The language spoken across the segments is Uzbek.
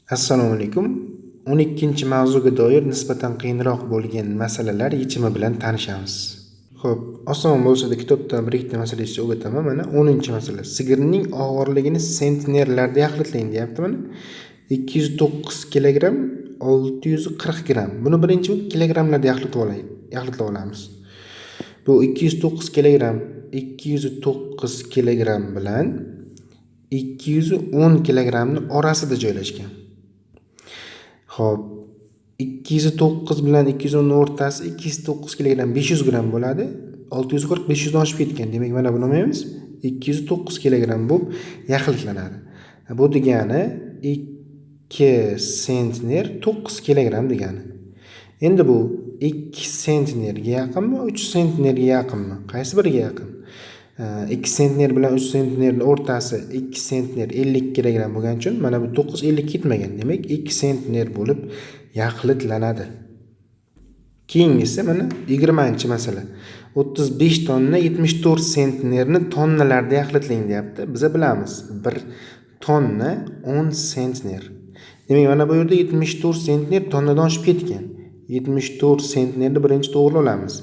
Assalomu alaykum. 12-mavzuga doir nisbatan qiyinroq bo'lgan masalalar yechimi bilan tanishamiz. Xo'p, oson bo'lsa-da kitobdan bir ikkita masala yechishni o'rgataman. Mana 10-masala. Sigirning og'irligini sentnerlarda yaxlitlang deyapti mana. 209 kilogramm 640 gramm. Buni birinchi bo'lib kilogrammlarda yaxlitlab olamiz. Bu 209 kilogramm 209 kilogramm bilan 210 kilogrammni orasida joylashgan. Xo'p, 209 bilan 210 o'rtasi 209 kilogramm 500 gramm bo'ladi. 640 500 dan oshib ketgan. Demak, mana buni olmaymiz. 209 kilogramm bo'lib yaxlitlanadi. Bu degani 2 sentner 9 kilogramm degani. Endi bu 2 sentnerga yaqinmi, 3 sentnerga yaqinmi? Qaysi biriga yaqin? 2 sentner bilan 3 sentnerning o'rtasi 2 sentner 50 kilogramm bo'lgani uchun mana bu 9 50 ketmagan. Demak, 2 sentner bo'lib yaxlitlanadi. Keyingisi mana 20-masala. 35 tonna 74 sentnerni tonnalarda yaxlitlang deyapti. Biz bilamiz, 1 tonna 10 sentner. Demak, mana bu yerda 74 sentner tonnadan oshib ketgan. 74 sentnerni birinchi to'g'ri olamiz.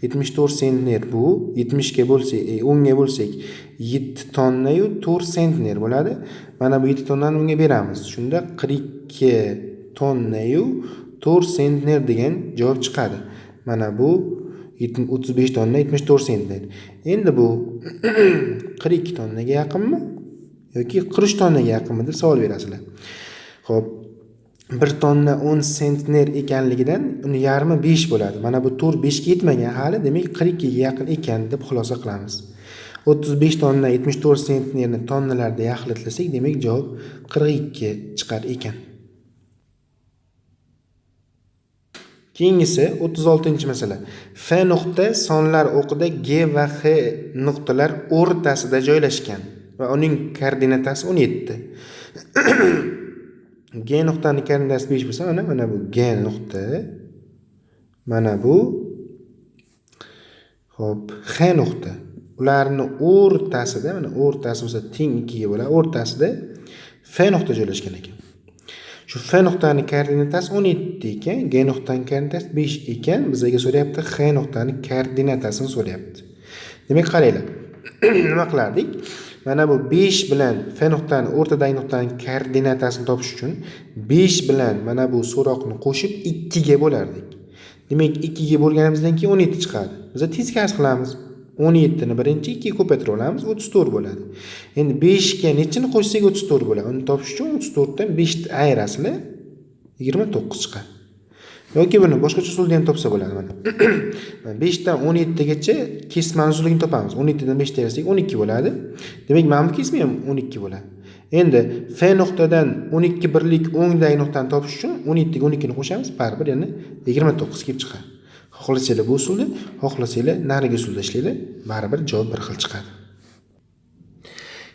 74 sentner bu 70 ga bo'lsak, 10 ga bo'lsak 7 tonna yu 4 sentner bo'ladi. Mana bu 7 tonnani unga beramiz. Shunda 42 tonna yu 4 sentner degan javob chiqadi. Mana bu 35 tonna 74 sentner. Endi bu 42 tonnaga yaqinmi yoki 43 tonnaga yaqinmi deb savol berasizlar. Xo'p, 1 tonna 10 sentner ekanligidan uni yarmi 5 bo'ladi. Mana bu 4 5 ga yetmagan hali, demak 42 ga yaqin ekan deb xulosa qilamiz. 35 tonna 74 sentnerni tonnalarda yaxlitlasak, demak javob 42 chiqar ekan. Keyingisi 36-masala. F nuqta sonlar o'qida G va H nuqtalar o'rtasida joylashgan va uning koordinatasi 17. G nuqtaning koordinatasi 5 bo'lsa, mana bu G nuqta, mana bu xo'p H nuqta. Ularni o'rtasida, mana o'rtasi bo'lsa teng 2 ga bo'ladi, o'rtasida F nuqta joylashgan ekan. Shu F nuqtaning koordinatasi 17 ekan, G nuqtaning koordinatasi 5 ekan. Bizga so'rayapti H nuqtaning koordinatasini so'rayapti. Demak, qaranglar. Nima qilardik? Mana bu 5 bilan F nuqtani o'rtadagi nuqtaning koordinatasini topish uchun 5 bilan mana bu so'roqni qo'shib 2 ga bo'lardik. Demak, 2 ga bo'lganimizdan keyin 17 chiqadi. Biz teskarisi qilamiz. 17 ni birinchi 2 ga ko'paytirib olamiz, 34 bo'ladi. Endi 5 ga nechini qo'shsak 34 bo'ladi. Uni topish uchun 34 dan 5 ni ayirasizlar, 29 chiqadi. Yoki buni boshqacha usulda ham topsa bo'ladi mana. 5 dan 17 gacha kesmani uzunligini topamiz. 17 dan 5 ni ayirsak 12 bo'ladi. Demak, mana bu kesma ham 12 bo'ladi. Endi F nuqtadan 12 birlik o'ngdagi nuqtani topish uchun 17 ga 12 ni qo'shamiz, baribir yana 29 kelib chiqadi. Xohlasanglar bu usulda, xohlasanglar narigi usulda ishlanglar, baribir javob bir xil chiqadi.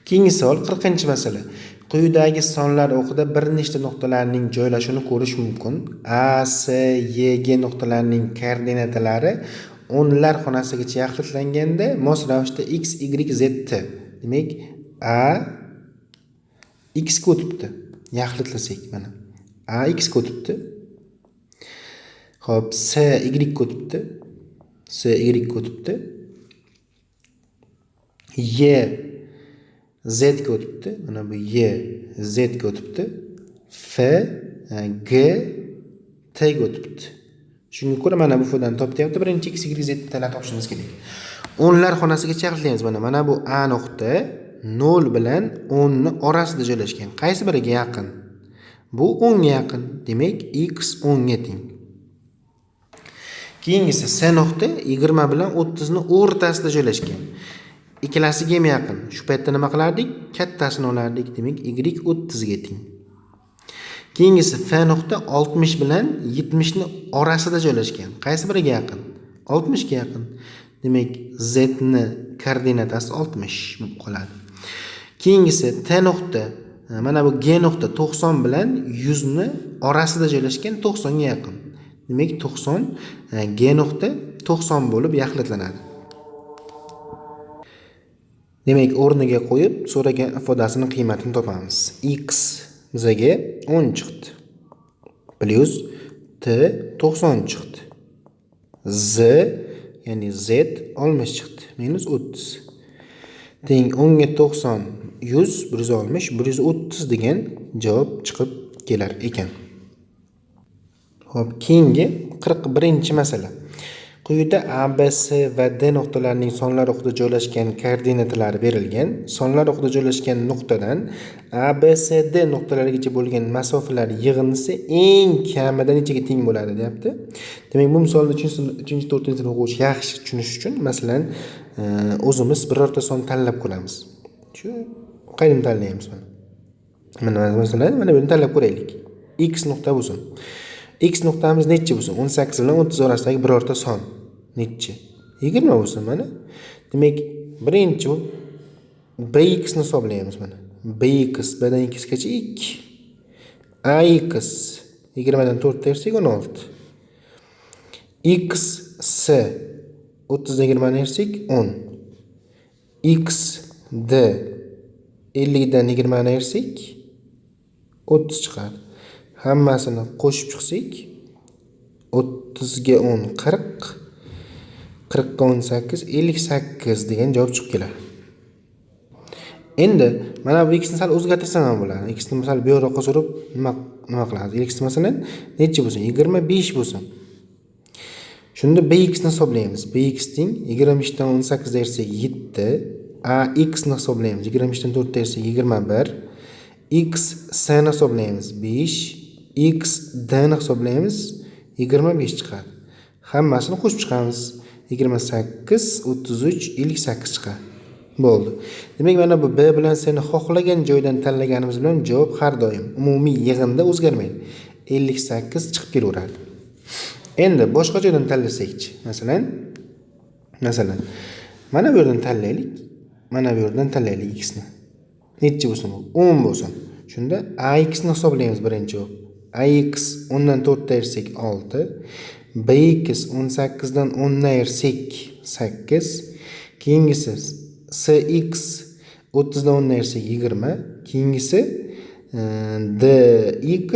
Keyingi savol 40-masala. Quyidagi sonlar o'qida bir nechta nuqtalarning joylashuvini ko'rish mumkin. A, S, Y, G nuqtalarining koordinatalari o'nlar xonasigacha yaxlitlanganda mos ravishda X, Y, Z, T. Demak, A X ga o'tibdi. Yaxlitlasak mana. A X ga o'tibdi. Xo'p, S Y ga o'tibdi. S Y ga o'tibdi. Y Z ga o'tibdi. Mana bu Y Z ga o'tibdi. F G T ga o'tibdi. Shunga ko'ra mana bu Fdan top deyapti. Birinchi X, Y, Z talar topishimiz kerak. O'nlar xonasigacha yaxlitlaymiz mana. Mana bu A nuqta 0 bilan 10 ni orasida joylashgan. Qaysi biriga yaqin? Bu 10 ga yaqin. Demak, X 10 ga teng. Keyingisi S nuqta 20 bilan 30 ni o'rtasida joylashgan. Ikkalasiga ham yaqin. Shu paytda nima qilardik? Kattasini olardik. Demak, Y 30 ga teng. Keyingisi F nuqta 60 bilan 70 ni orasida joylashgan. Qaysi biriga yaqin? 60 ga yaqin. Demak, Z ni koordinatasi 60 bo'lib qoladi. Keyingisi T nuqta, mana bu G nuqta 90 bilan 100 ni orasida joylashgan, 90 ga yaqin. Demak, 90 G nuqta 90 bo'lib yaxlitlanadi. Demak, o'rniga qo'yib so'ragan ifodasini qiymatini topamiz. X bizaga 10 chiqdi. Plyus T 90 chiqdi. Z ya'ni Z 60 chiqdi. Minus 30. Teng 10 ga 90 100, 160, 130 degan javob chiqib kelar ekan. Xo'p, keyingi 41-masala. Quyida A, B, C va D nuqtalarining sonlar o'qida joylashgan koordinatalari berilgan. Sonlar o'qida joylashgan nuqtadan A, B, C, D nuqtalarigacha bo'lgan masofalar yig'indisi eng kamida nechaga teng bo'ladi deyapti. Demak, bu misolni 3-, 4-sinf o'quvchi yaxshi tushunish uchun, masalan, o'zimiz birorta son tanlab ko'ramiz. Shu qayerdan tanlaymiz mana? Mana masalan, mana buni tanlab ko'raylik. X nuqta bo'lsin. X nuqtamiz necha bo'lsin? 18 bilan 30 orasidagi birorta son. Necha? 20 bo'lsin mana. Demak, birinchi bx ni hisoblaymiz mana. Bx b dan x gacha 2. Ax 20 dan 4 tersak 16. X s 30 dan 20 ni ayirsak 10. X d 50 dan 20 ni ayirsak 30 chiqadi. Hammasini qo'shib chiqsak 30 ga 10 40, 40 ga 18 58 degan javob chiqib keladi. Endi mana bu x ni sal o'zgartirsam ham bo'ladi. X ni sal bu yoqqa surib nima qilamiz? X masalan necha bo'lsin? 25 bo'lsin. Shunda bx ni hisoblaymiz. Bx teng 25 dan 18 ayirsak 7, ax ni hisoblaymiz. 25 dan 4 ayirsak 21, x s ni hisoblaymiz 5, x d ni hisoblaymiz 25 chiqadi. Hammasini qo'shib chiqamiz. 28, 33, 58 chiqadi. Bo'ldi. Demak, mana bu b bilan c ni xohlagan joydan tanlaganimiz bilan javob har doim umumiy yig'inda o'zgarmaydi. 58 chiqib kelaveradi. Endi boshqa joydan tanlasakchi, masalan mana bu yerdan tanlaylik. Mana bu yerdan tanlaylik x ni. Necha bo'lsin bu? 10 bo'lsin. Shunda ax ni hisoblaymiz birinchi bo'lib. Ax 10 dan 4 ayirsak 6, bx 18 dan 10 ni ayirsak 8, keyingisi cx 30 dan 10 ni ayirsak 20, keyingisi dx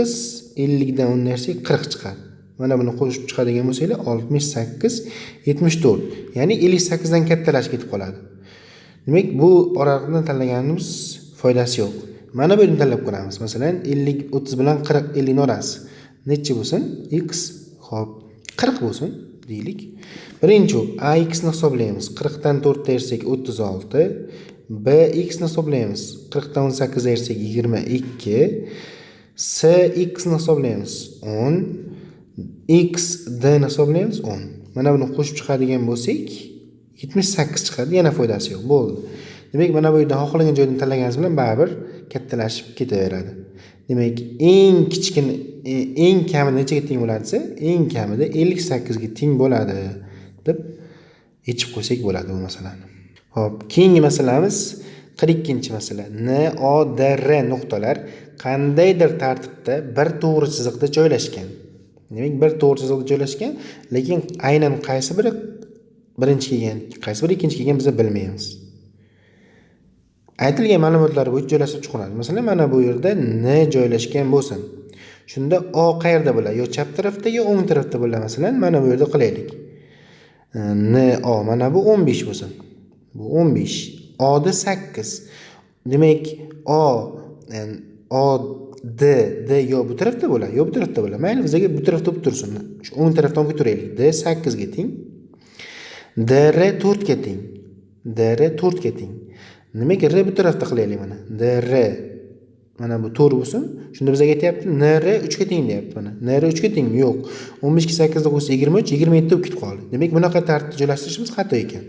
50 dan 10 ni ayirsak 40 chiqadi. Mana buni qo'shib chiqadigan bo'lsanglar 68, 74, ya'ni 58 dan kattalashib ketib qoladi. Demak, bu oraliqdan tanlaganimiz foydasi yo'q. Mana bu yerdan tanlab ko'ramiz. Masalan, 50, 30 bilan 40, 50 ning orasi necha bo'lsin? X, xo'p, 40 bo'lsin deylik. Birinchi ax ni hisoblaymiz. 40 dan 4 ayirsak 36, bx ni hisoblaymiz. 40 dan 18 ayirsak 22, cx ni hisoblaymiz 10, x d ni hisoblaymiz 10. Mana buni qo'shib chiqadigan bo'lsak 78 chiqadi, yana foydasi yo'q. Bo'ldi. Demak, mana bu yerdan xohlagan joydan tanlaganimiz bilan baribir kattalashib ketaveradi. Demak, eng kichkina, eng kamida nechaga teng bo'ladi desa, eng kamida 58 ga teng bo'ladi deb yechib qo'ysak bo'ladi bu masalani. Xo'p, keyingi masalamiz 42-masala. N, O, D, R nuqtalar qandaydir tartibda bir to'g'ri chiziqda joylashgan. Demak, bir to'g'ri chiziqda joylashgan, lekin aynan qaysi biri birinchi kelgan, qaysi biri ikkinchi kelgan biz bilmaymiz. Aytilgan ma'lumotlar bo'yicha joylashtirib chiqiladi. Masalan, mana bu yerda N joylashgan bo'lsin. Shunda O qayerda bo'ladi? Yo chap tarafda, yo o'ng tarafda bo'ladi. Masalan, mana bu yerda qilaylik. N O mana bu 15 bo'lsin. Bu 15. O da 8. Demak, O O D D yo bu tarafda bo'ladi, yo bu tarafda bo'ladi. Mayli, bizga bu tarafda bo'lib tursin. Shu o'ng tarafdan olib turaylik. D 8 ga teng. DR 4 ga teng. DR 4 ga teng. Nimaga R bu tarafda qilaylik mana. DR mana bu 4 bo'lsin. Shunda bizga aytyapti NR 3 ga teng deyapti mana. NR 3 ga tengmi? Yo'q. 15 ga 8 ni qo'shsa 23, 27 bo'lib ketib qoldi. Demak, bunaqa tartibda joylashtirishimiz xato ekan.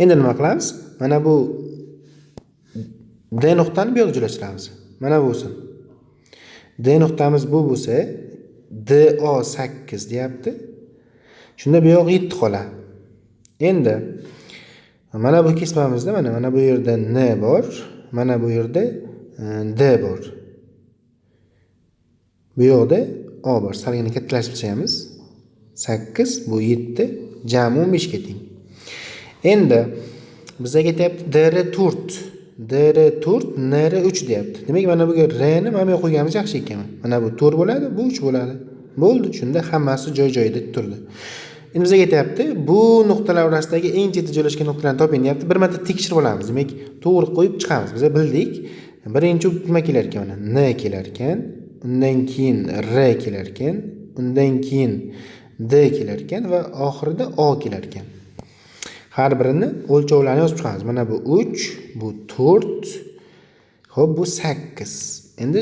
Endi nima qilamiz? Mana bu D nuqtani bu yoqqa joylashtiramiz. Mana bo'lsin. D nuqtamiz bu bo'lsa, DO 8 deyapti. Shunda bu yoq 7 qoladi. Endi mana bu kesmamizda mana bu yerda N bor, mana bu yerda D bor. Bu yoqda O bor. Salgina kattalashtirib chiqamiz. 8 bu 7, jami 15 ga teng. Endi bizga aytyapti DR 4. DR 4, NR 3 deyapti. Demak, mana buga R ni mana bu yerga qo'yganimiz yaxshi ekan. Mana bu 4 bo'ladi, bu 3 bo'ladi. Bo'ldi, shunda hammasi joy-joyida turdi. Endi bizga aytyapti, bu nuqtalar orasidagi eng chetda joylashgan nuqtalarni toping deyapti. Bir marta tekshirib olamiz. Demak, to'g'ri qo'yib chiqamiz. Biz bildik. Birinchi nima kelar ekan mana? N kelar ekan, undan keyin R kelar ekan, undan keyin D kelar ekan va oxirida O kelar ekan. Har birini o'lchovlarini yozib chiqamiz. Mana bu 3, bu 4, xo'p, bu 8. Endi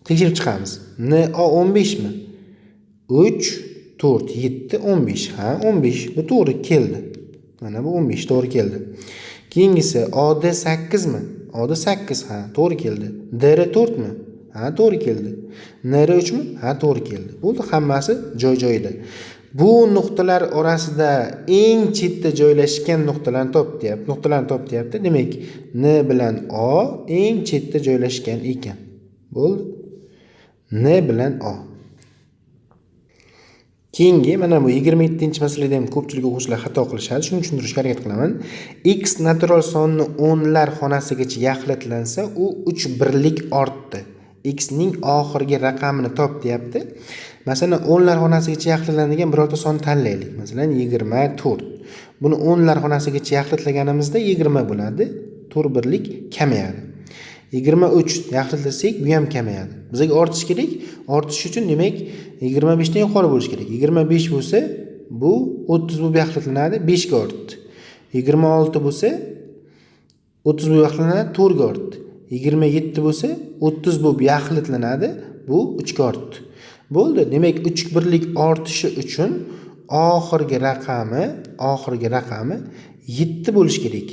tekshirib chiqamiz. N O 15 mi? 3, 4, 7, 15. Ha, 15. Bu to'g'ri keldi. Mana bu 15 to'g'ri keldi. Keyingisi OD 8 mi? OD 8, ha, to'g'ri keldi. DR 4 mi? Ha, to'g'ri keldi. NR 3 mi? Ha, to'g'ri keldi. Bo'ldi, hammasi joy-joyida. Bu nuqtalar orasida eng chetda joylashgan nuqtalarni top deyapti. Nuqtalarni top deyapti. Demak, N bilan O eng chetda joylashgan ekan. Bo'ldi. N bilan O. Keyingi mana bu 27-masalada ham ko'pchilik o'quvchilar xato qilishadi. Shuni tushuntirishga harakat qilaman. X natural sonni o'nlar xonasigacha yaxlatlansa, u 3 birlik ortdi. X ning oxirgi raqamini top deyapti. Masalan, o'nlar xonasigacha yaxlatlanadigan birorta son tanlaylik. Masalan, 24. Buni o'nlar xonasigacha yaxlatlaganimizda 20 bo'ladi. 4 birlik kamayadi. 23 yaxlatlasak, bu ham kamayadi. Bizga ortish kerak. Ortish uchun demak 25 dan yuqori bo'lishi kerak. 25 bo'lsa, bu 30 bo'lib yaxlatlanadi, 5 ga ortdi. 26 bo'lsa, 30 bo'lib yaxlatlanadi, 4 ga ortdi. 27 bo'lsa, 30 bo'lib yaxlatlanadi, bu 3 ga ortdi. Bo'ldi. Demak, 3 birlik ortishi uchun oxirgi raqami 7 bo'lishi kerak.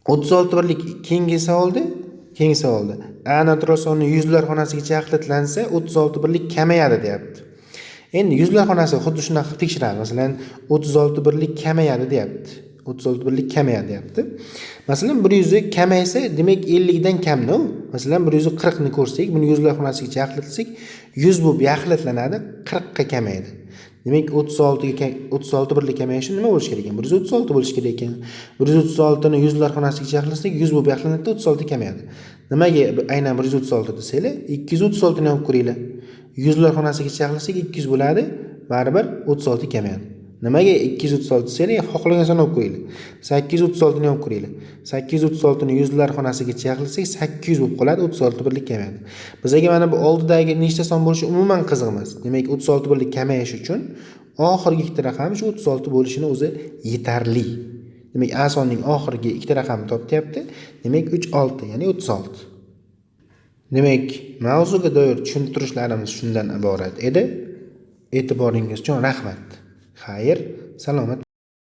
36 birlik keyingi savolda, A natural sonni yuzlar xonasigacha yaxlatlansa, 36 birlik kamayadi deyapti. Endi yuzlar xonasi xuddi shunaqa qilib tekshiramiz. Masalan, 36 birlik kamayadi deyapti. 36 birlik kamayadi deyapti. Masalan, 100 kamaysa, demak 50 dan kamda u. Masalan, 140 ni ko'rsak, buni yuzlar xonasigacha yaxlatsak, 100 bo'lib yaxlatlanadi, 40 ga kamaydi. Demak, 36 birlik kamayishi nima bo'lishi kerak ekan? 136 bo'lishi kerak ekan. 136 ni yuzlar xonasigacha yaxlatsak, 100 bo'lib yaxlatlanadi, 36 kamayadi. Nimaga aynan 136 desanglar, 236 ni olib ko'ringlar. Yuzlar xonasigacha yaxlatsak 200 bo'ladi, baribir 36 kamayadi. Nimaga 236 desanglar, xohlagan sonni olib ko'ringlar. 836 ni olib ko'ringlar. 836 ni yuzlar xonasigacha yaxlatsak 800 bo'lib qoladi, 36 birlik kamayadi. Bizga mana bu oldidagi nechta son bo'lishi umuman qiziq emas. Demak, 36 birlik kamayishi uchun oxirgi ikkita raqami shu 36 bo'lishini o'zi yetarli. Demak, A sonning oxirgi ikkita raqamini topyapti. Demak, 3 6, ya'ni 36. Demak, mavzuga doir tushuntirishlarimiz shundan iborat edi. E'tiboringiz uchun rahmat. Xayr, salomat.